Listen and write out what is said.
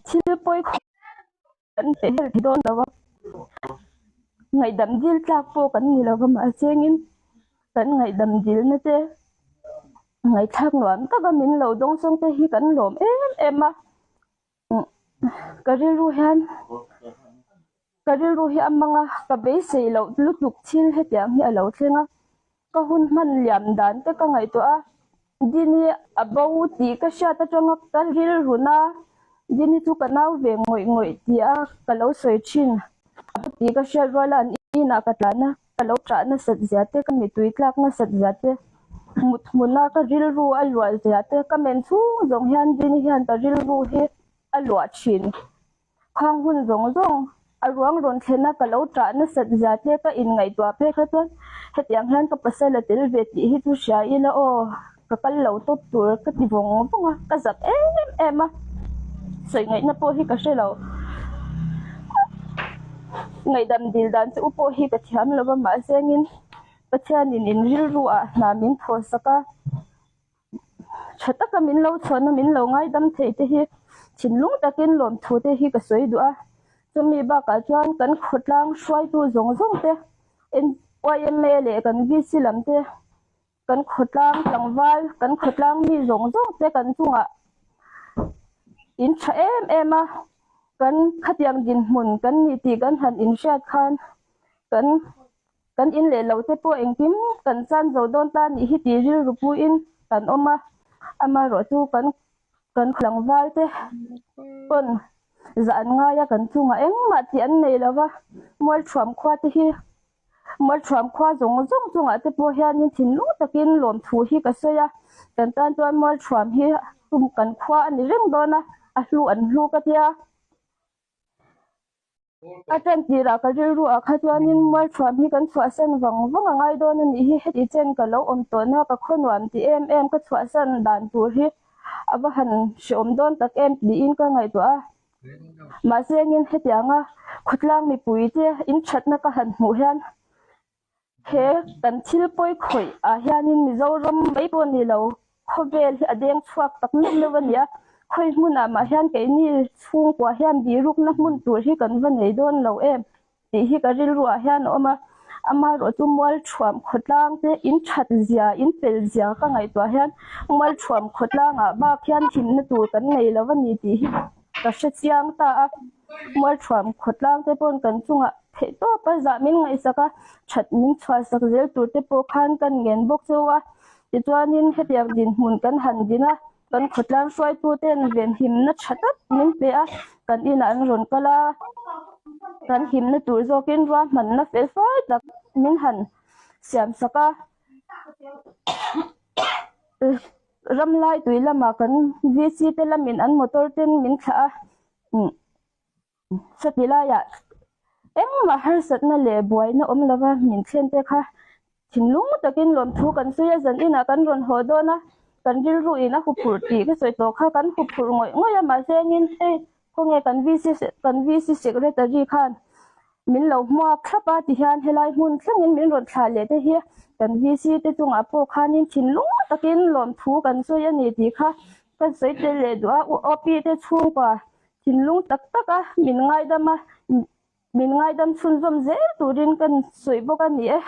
Thil pawi khawp kan pe hel thei dawn lo a, ngaihdam dil tlak pawh kan ni lo va mahse engin kan ngaihdam dilna te ngaihthlak nuam taka min lo dawng sawng te hi kan lawm em em a, ka rilru hian ka rilru hi a mang a, ka beisei loh lutuk thil hetiang hi a lo thleng a, ka hun hman liam dan te ka ngaihtuah a, Dini a bo tih ka hriat atanga ka rilrun a, Dini chu ka nau ve ngawih ngawih tih a ka lo sawi thin, a bo tih ka hriat rual a an inah ka tlan a, ka lo ṭah nasat zia te, ka mittui tlak nasat zia te, mut hmuna ka rilru a luah zia te, ka men chhung zawng hian Dini hian ka rilru hi a luah thin. Khang hun zawng zawng a ruang rawn thlen a ka lo ṭah nasat zia te ka inngaihtuah phei kha chuan hetiang hian ka pasal a tel ve tih hi chu hria ila aw, ka kal lo tawp tur ka ti vawng vawng a, ka zak em em a, sawi ngaihna pawh hi ka hre lo. Ngaihdam dil dan chu u pawh hi ka thiam lo va mahse engin Pathianin in rilru ah hna min thawhsak a. Tha taka min lo chhuahna min lo ngaidam thei te hi thinlung takin lawmthu te hi ka sawi duh a, chumi bakah chuan kan khawtlang hruaitu zawng zawng te YMA leh kan VC lam te kan khawtlang tlangval kan khawtlang mi zawng zawng te kan chungah in tha em em a, kan khatiang dinhmun kan ni tih kan han inhriat khan kan. Kan in leh lo te pawh engkim kan chan zo dawn ta nih hi tih rilru puiin kan awm a, amaherawh chu kan kan tlangval te pawn zah an ngai a, kan chungah engmah tih an nei lo va, Mualthuam khua te hi Mualthuam khua zawng zawng chungah te pawh hianin thinlung takin lawmthu hi ka sawi a, kan tan chuan Mualthuam hi kan khua a ni reng dawn a, a hlu an hlu ka tia. A ṭan tirah ka rilru ah kha chuanin Mualṭhuam hi kan chhuahsan vang vang a ngai dawn a nih hi, heti chen ka lo awm tawhna ka khaw nuam ti em em ka chhuahsan dan tur hi a va han hreawm dawn tak em tiin ka ngaihtuah a. Mahse engin hetianga khawtlang mipui te in ṭhatna ka han hmuh hian He kan thil pawi khawih ah hianin Mizoram mai pawh ni lo, khawvel hi a deng chhuak tak meuh meuh a ni a, khawi hmunah mah hian keini chhungkua hian birukna hmun tur hi kan va nei dawn lo em tih hi ka rilru ah hian a awm a, amaherawh chu Mualthuam khawtlang te in that zia, in pel zia ka ngaihtuah hian Mualthuam khawtlang ah bak hian himna tur kan nei lo a ni tih hi ka hre chiang ta a. Mualthuam khawtlang te paw'n kan chungah theih tawp a zah min ngaihsak a, that min chhuahsak zel tur te pawh khan kan ngen bawk cheu a. Tichuanin hetiang dinhmun kan han din a, kan khawtlang hruaituten venhimna tha tak min pe a, kan inah an rawn kal a, kan himna tur zawkin ruahmanna fel fai tak min han siamsak a. Ramlai tui lamah kan VC te lamin an motor ten min thlah a. Sati laiah engmah harsatna leh buaina awm lova min thlen te kha thinlung takin lawmthu kan sawi a, zan inah kan rawn haw dawn a, kan rilru in a huphurh tih ka sawi tawh kha kan huphurh ngawih ngawih a, mahse engin hei khawnge kan VC kan VC secretary khan min lo hmuak thlap a tihian helai hmun thlengin min rawn thlah leh te hi kan VC te chungah pawh khanin thinlung takin lawmthu kan sawi a ni tih kha Ka sawi tel leh duh a, U Opi te chhungkua thinlung tak tak a min ngaidam a, min ngaidam chhunzawm zel turin ka sawi bawk a ni e.